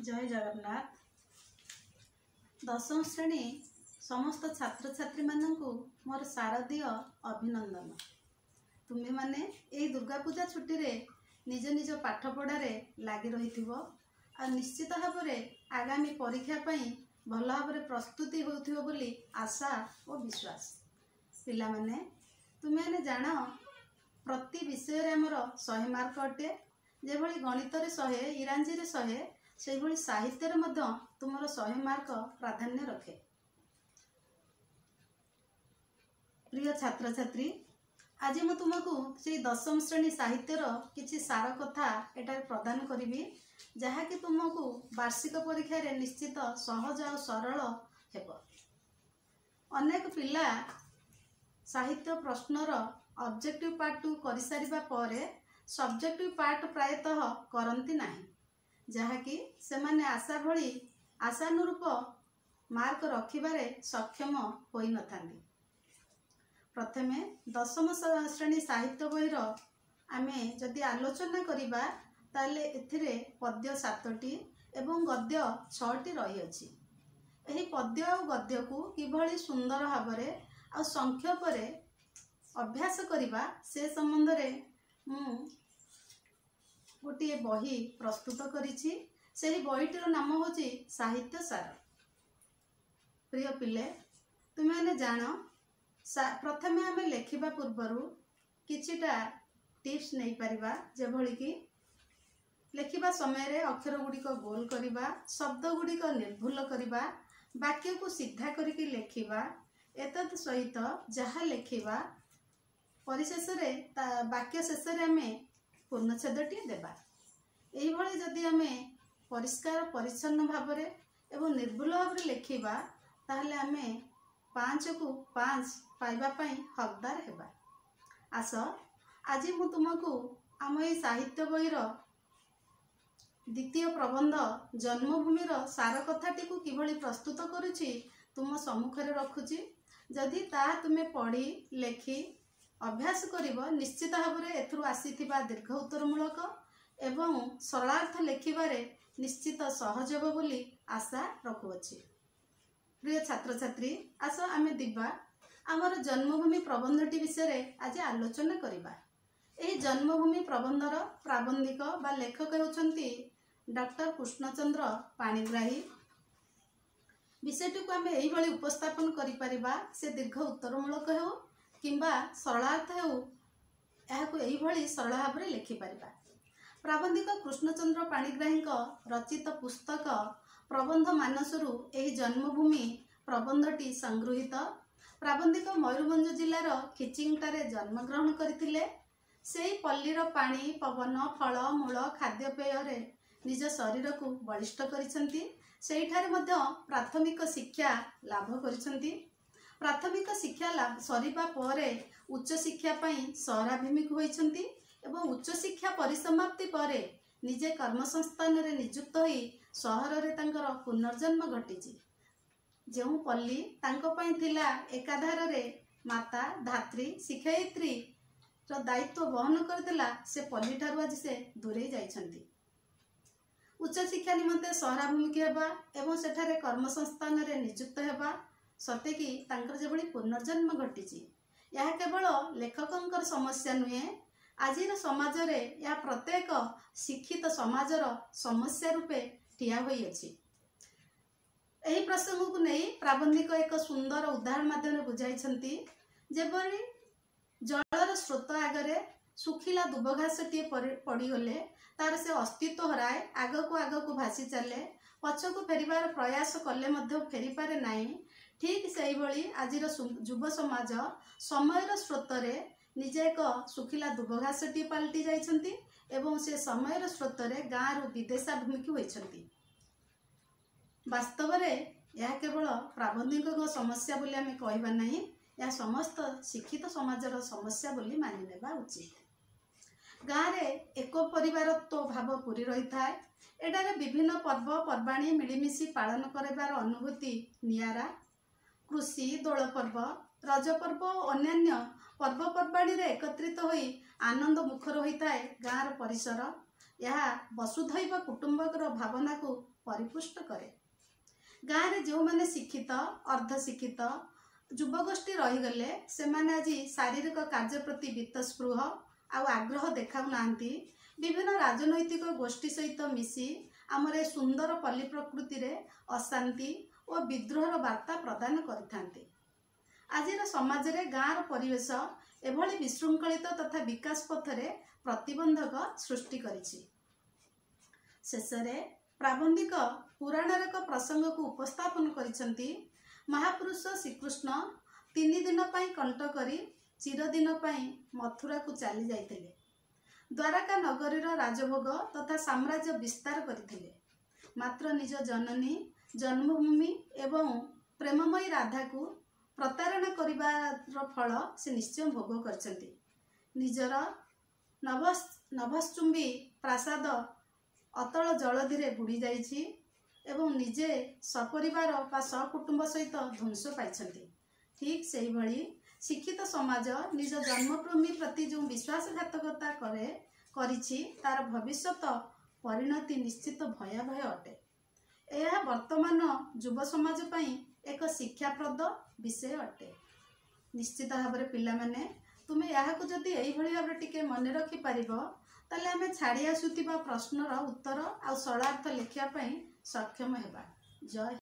ଜୟ ଜଗନ୍ନାଥ। ଦଶମ ଶ୍ରେଣୀ ସମସ୍ତ ଛାତ୍ରଛାତ୍ରୀମାନଙ୍କୁ ମୋର ଶାରଦୀୟ ଅଭିନନ୍ଦନ। ତୁମେମାନେ ଏହି ଦୁର୍ଗା ପୂଜା ଛୁଟିରେ ନିଜ ନିଜ ପାଠପଢ଼ାରେ ଲାଗି ରହିଥିବ ଆଉ ନିଶ୍ଚିତ ଭାବରେ ଆଗାମୀ ପରୀକ୍ଷା ପାଇଁ ଭଲ ଭାବରେ ପ୍ରସ୍ତୁତି ହେଉଥିବ ବୋଲି ଆଶା ଓ ବିଶ୍ୱାସ। ପିଲାମାନେ, ତୁମେମାନେ ଜାଣ, ପ୍ରତି ବିଷୟରେ ଆମର 100 ମାର୍କ ଅଟେ। ଯେଭଳି ଗଣିତରେ 100, ଇଂରାଜୀରେ 100, ସେହିଭଳି ସାହିତ୍ୟରେ ମଧ୍ୟ ତୁମର 100 ମାର୍କ ପ୍ରାଧାନ୍ୟ ରଖେ। ପ୍ରିୟ ଛାତ୍ରଛାତ୍ରୀ, ଆଜି ମୁଁ ତୁମକୁ ସେଇ ଦଶମ ଶ୍ରେଣୀ ସାହିତ୍ୟର କିଛି ସାର କଥା ଏଠାରେ ପ୍ରଦାନ କରିବି, ଯାହାକି ତୁମକୁ ବାର୍ଷିକ ପରୀକ୍ଷାରେ ନିଶ୍ଚିତ ସହଜ ଆଉ ସରଳ ହେବ। ଅନେକ ପିଲା ସାହିତ୍ୟ ପ୍ରଶ୍ନର ଅବଜେକ୍ଟିଭ ପାର୍ଟକୁ କରିସାରିବା ପରେ ସବଜେକ୍ଟିଭ ପାର୍ଟ ପ୍ରାୟତଃ କରନ୍ତି ନାହିଁ, ଯାହାକି ସେମାନେ ଆଶା ଭଳି ଆଶାନୁରୂପ ମାର୍କ ରଖିବାରେ ସକ୍ଷମ ହୋଇନଥାନ୍ତି। ପ୍ରଥମେ ଦଶମ ଶ୍ରେଣୀ ସାହିତ୍ୟ ବହିର ଆମେ ଯଦି ଆଲୋଚନା କରିବା, ତାହେଲେ ଏଥିରେ ପଦ୍ୟ 7ଟି ଏବଂ ଗଦ୍ୟ 6ଟି ରହିଅଛି। ଏହି ପଦ୍ୟ ଆଉ ଗଦ୍ୟକୁ କିଭଳି ସୁନ୍ଦର ଭାବରେ ଆଉ ସଂକ୍ଷେପରେ ଅଭ୍ୟାସ କରିବା, ସେ ସମ୍ବନ୍ଧରେ ମୁଁ ଗୋଟିଏ ବହି ପ୍ରସ୍ତୁତ କରିଛି। ସେହି ବହିଟିର ନାମ ହେଉଛି ସାହିତ୍ୟ ସାର। ପ୍ରିୟ ପିଲେ, ତୁମେମାନେ ଜାଣ, ପ୍ରଥମେ ଆମେ ଲେଖିବା ପୂର୍ବରୁ କିଛିଟା ଟିପ୍ସ ନେଇପାରିବା, ଯେଭଳିକି ଲେଖିବା ସମୟରେ ଅକ୍ଷର ଗୁଡ଼ିକ ଗୋଲ କରିବା, ଶବ୍ଦ ଗୁଡ଼ିକ ନିର୍ଭୁଲ କରିବା, ବାକ୍ୟକୁ ସିଧା କରିକି ଲେଖିବା। ଏତଦ୍ ସହିତ ଯାହା ଲେଖିବା ପରିଶେଷରେ ତା ବାକ୍ୟ ଶେଷରେ ଆମେ ପୂର୍ଣ୍ଣଚ୍ଛେଦଟିଏ ଦେବା। ଏଇଭଳି ଯଦି ଆମେ ପରିଷ୍କାର ପରିଚ୍ଛନ୍ନ ଭାବରେ ଏବଂ ନିର୍ଭୁଲ ଭାବରେ ଲେଖିବା, ତାହେଲେ ଆମେ 5କୁ 5 ପାଇବା ପାଇଁ ହକଦାର ହେବା। ଆସ, ଆଜି ମୁଁ ତୁମକୁ ଆମ ଏଇ ସାହିତ୍ୟ ବହିର ଦ୍ୱିତୀୟ ପ୍ରବନ୍ଧ ଜନ୍ମଭୂମିର ସାର କଥାଟିକୁ କିଭଳି ପ୍ରସ୍ତୁତ କରୁଛି ତୁମ ସମ୍ମୁଖରେ ରଖୁଛି। ଯଦି ତାହା ତୁମେ ପଢ଼ି ଲେଖି ଅଭ୍ୟାସ କରିବ, ନିଶ୍ଚିତ ଭାବରେ ଏଥିରୁ ଆସିଥିବା ଦୀର୍ଘ ଉତ୍ତରମୂଳକ ଏବଂ ସରଳାର୍ଥ ଲେଖିବାରେ ନିଶ୍ଚିତ ସହଜ ହେବ ବୋଲି ଆଶା ରଖୁଅଛି। ପ୍ରିୟ ଛାତ୍ରଛାତ୍ରୀ, ଆସ ଆମେ ଦିବା ଆମର ଜନ୍ମଭୂମି ପ୍ରବନ୍ଧଟି ବିଷୟରେ ଆଜି ଆଲୋଚନା କରିବା। ଏହି ଜନ୍ମଭୂମି ପ୍ରବନ୍ଧର ପ୍ରାବନ୍ଧିକ ବା ଲେଖକ ହେଉଛନ୍ତି ଡକ୍ଟର କୃଷ୍ଣଚନ୍ଦ୍ର ପାଣିଗ୍ରାହୀ। ବିଷୟଟିକୁ ଆମେ ଏଇଭଳି ଉପସ୍ଥାପନ କରିପାରିବା, ସେ ଦୀର୍ଘ ଉତ୍ତରମୂଳକ ହେଉ କିମ୍ବା ସରଳାର୍ଥ ହେଉ, ଏହାକୁ ଏଇଭଳି ସରଳ ଭାବରେ ଲେଖିପାରିବା। ପ୍ରାବନ୍ଧିକ କୃଷ୍ଣଚନ୍ଦ୍ର ପାଣିଗ୍ରାହୀଙ୍କ ରଚିତ ପୁସ୍ତକ ପ୍ରବନ୍ଧ ମାନସରୁ ଏହି ଜନ୍ମଭୂମି ପ୍ରବନ୍ଧଟି ସଂଗୃହୀତ। ପ୍ରାବନ୍ଧିକ ମୟୂରଭଞ୍ଜ ଜିଲ୍ଲାର ଖିଚିଙ୍ଗଠାରେ ଜନ୍ମଗ୍ରହଣ କରିଥିଲେ। ସେଇ ପଲ୍ଲୀର ପାଣି, ପବନ, ଫଳ ମୂଳ, ଖାଦ୍ୟପେୟରେ ନିଜ ଶରୀରକୁ ବଳିଷ୍ଠ କରିଛନ୍ତି। ସେଇଠାରେ ମଧ୍ୟ ପ୍ରାଥମିକ ଶିକ୍ଷା ଲାଭ କରିଛନ୍ତି। ପ୍ରାଥମିକ ଶିକ୍ଷା ସରିବା ପରେ ଉଚ୍ଚଶିକ୍ଷା ପାଇଁ ସହରାଭିମୁଖୀ ହୋଇଛନ୍ତି ଏବଂ ଉଚ୍ଚଶିକ୍ଷା ପରିସମାପ୍ତି ପରେ ନିଜେ କର୍ମସଂସ୍ଥାନରେ ନିଯୁକ୍ତ ହୋଇ ସହରରେ ତାଙ୍କର ପୁନର୍ଜନ୍ମ ଘଟିଛି। ଯେଉଁ ପଲ୍ଲୀ ତାଙ୍କ ପାଇଁ ଥିଲା ଏକାଧାରରେ ମାତା, ଧାତ୍ରୀ, ଶିକ୍ଷୟିତ୍ରୀର ଦାୟିତ୍ୱ ବହନ କରିଥିଲା, ସେ ପଲ୍ଲୀଠାରୁ ଆଜି ସେ ଦୂରେଇ ଯାଇଛନ୍ତି। ଉଚ୍ଚଶିକ୍ଷା ନିମନ୍ତେ ସହରାଭିମୁଖୀ ହେବା ଏବଂ ସେଠାରେ କର୍ମସଂସ୍ଥାନରେ ନିଯୁକ୍ତ ହେବା ସତେକି ତାଙ୍କର ଯେଭଳି ପୁନର୍ଜନ୍ମ ଘଟିଛି। ଏହା କେବଳ ଲେଖକଙ୍କର ସମସ୍ୟା ନୁହେଁ, ଆଜିର ସମାଜରେ ଏହା ପ୍ରତ୍ୟେକ ଶିକ୍ଷିତ ସମାଜର ସମସ୍ୟା ରୂପେ ଠିଆ ହୋଇଅଛି। ଏହି ପ୍ରସଙ୍ଗକୁ ନେଇ ପ୍ରାବନ୍ଧିକ ଏକ ସୁନ୍ଦର ଉଦାହରଣ ମାଧ୍ୟମରେ ବୁଝାଇଛନ୍ତି। ଯେପରି ଜଳର ସ୍ରୋତ ଆଗରେ ଶୁଖିଲା ଦୁବଘାସଟିଏ ପଡ଼ିଗଲେ ତାର ସେ ଅସ୍ତିତ୍ୱ ହରାଏ, ଆଗକୁ ଆଗକୁ ଭାସି ଚାଲେ, ପଛକୁ ଫେରିବାର ପ୍ରୟାସ କଲେ ମଧ୍ୟ ଫେରିପାରେ ନାହିଁ, ଠିକ୍ ସେଇଭଳି ଆଜିର ଯୁବ ସମାଜ ସମୟର ସ୍ରୋତରେ ନିଜେ ଏକ ଶୁଖିଲା ଦୁବଘାସଟିଏ ପାଲଟି ଯାଇଛନ୍ତି ଏବଂ ସେ ସମୟର ସ୍ରୋତରେ ଗାଁରୁ ବିଦେଶାଭିମୁଖୀ ହୋଇଛନ୍ତି। ବାସ୍ତବରେ ଏହା କେବଳ ପ୍ରାବନ୍ଧିକଙ୍କ ସମସ୍ୟା ବୋଲି ଆମେ କହିବା ନାହିଁ, ଏହା ସମସ୍ତ ଶିକ୍ଷିତ ସମାଜର ସମସ୍ୟା ବୋଲି ମାନିନେବା ଉଚିତ। ଗାଁରେ ଏକ ପରିବାରତ୍ୱ ଭାବ ପୂରି ରହିଥାଏ। ଏଠାରେ ବିଭିନ୍ନ ପର୍ବପର୍ବାଣୀ ମିଳିମିଶି ପାଳନ କରିବାର ଅନୁଭୂତି ନିଆରା। କୃଷି, ଦୋଳ ପର୍ବ, ରଜ ପର୍ବ ଓ ଅନ୍ୟାନ୍ୟ ପର୍ବପର୍ବାଣୀରେ ଏକତ୍ରିତ ହୋଇ ଆନନ୍ଦ ମୁଖର ହୋଇଥାଏ ଗାଁର ପରିସର। ଏହା ବସୁଧୈବ କୁଟୁମ୍ବକର ଭାବନାକୁ ପରିପୁଷ୍ଟ କରେ। ଗାଁରେ ଯେଉଁମାନେ ଶିକ୍ଷିତ, ଅର୍ଦ୍ଧଶିକ୍ଷିତ ଯୁବଗୋଷ୍ଠୀ ରହିଗଲେ, ସେମାନେ ଆଜି ଶାରୀରିକ କାର୍ଯ୍ୟ ପ୍ରତି ବୀତସ୍ପୃହ ଆଉ ଆଗ୍ରହ ଦେଖାଉନାହାନ୍ତି। ବିଭିନ୍ନ ରାଜନୈତିକ ଗୋଷ୍ଠୀ ସହିତ ମିଶି ଆମର ଏ ସୁନ୍ଦର ପଲ୍ଲୀ ପ୍ରକୃତିରେ ଅଶାନ୍ତି ଓ ବିଦ୍ରୋହର ବାର୍ତ୍ତା ପ୍ରଦାନ କରିଥାନ୍ତି। ଆଜିର ସମାଜରେ ଗାଁର ପରିବେଶ ଏଭଳି ବିଶୃଙ୍ଖଳିତ ତଥା ବିକାଶ ପଥରେ ପ୍ରତିବନ୍ଧକ ସୃଷ୍ଟି କରିଛି। ଶେଷରେ ପ୍ରାବନ୍ଧିକ ପୁରାଣର ଏକ ପ୍ରସଙ୍ଗକୁ ଉପସ୍ଥାପନ କରିଛନ୍ତି। ମହାପୁରୁଷ ଶ୍ରୀକୃଷ୍ଣ 3 ଦିନ ପାଇଁ କଣ୍ଟ କରି ଚିରଦିନ ପାଇଁ ମଥୁରାକୁ ଚାଲି ଯାଇଥିଲେ। ଦ୍ୱାରକା ନଗରୀର ରାଜଭୋଗ ତଥା ସାମ୍ରାଜ୍ୟ ବିସ୍ତାର କରିଥିଲେ, ମାତ୍ର ନିଜ ଜନନୀ ଜନ୍ମଭୂମି ଏବଂ ପ୍ରେମମୟୀ ରାଧାକୁ ପ୍ରତାରଣା କରିବାର ଫଳ ସେ ନିଶ୍ଚୟ ଭୋଗ କରିଛନ୍ତି। ନିଜର ନଭଶ୍ଚୁମ୍ବୀ ପ୍ରାସାଦ ଅତଳ ଜଳଧିରେ ବୁଡ଼ି ଯାଇଛି ଏବଂ ନିଜେ ସପରିବାର ବା ସକୁଟୁମ୍ବ ସହିତ ଧ୍ୱଂସ ପାଇଛନ୍ତି। ଠିକ୍ ସେହିଭଳି ଶିକ୍ଷିତ ସମାଜ ନିଜ ଜନ୍ମଭୂମି ପ୍ରତି ଯେଉଁ ବିଶ୍ୱାସଘାତକତା କରିଛି, ତାର ଭବିଷ୍ୟତ ପରିଣତି ନିଶ୍ଚିତ ଭୟାବହ ଅଟେ। ଏହା ବର୍ତ୍ତମାନ ଯୁବ ସମାଜ ପାଇଁ ଏକ ଶିକ୍ଷାପ୍ରଦ ବିଷୟ ଅଟେ। ନିଶ୍ଚିତ ଭାବରେ ପିଲାମାନେ, ତୁମେ ଏହାକୁ ଯଦି ଏଇଭଳି ଭାବରେ ଟିକେ ମନେ ରଖିପାରିବ, ତାହେଲେ ଆମେ ଛାଡ଼ି ଆସୁଥିବା ପ୍ରଶ୍ନର ଉତ୍ତର ଆଉ ସରଳାର୍ଥ ଲେଖିବା ପାଇଁ ସକ୍ଷମ ହେବା। ଜୟ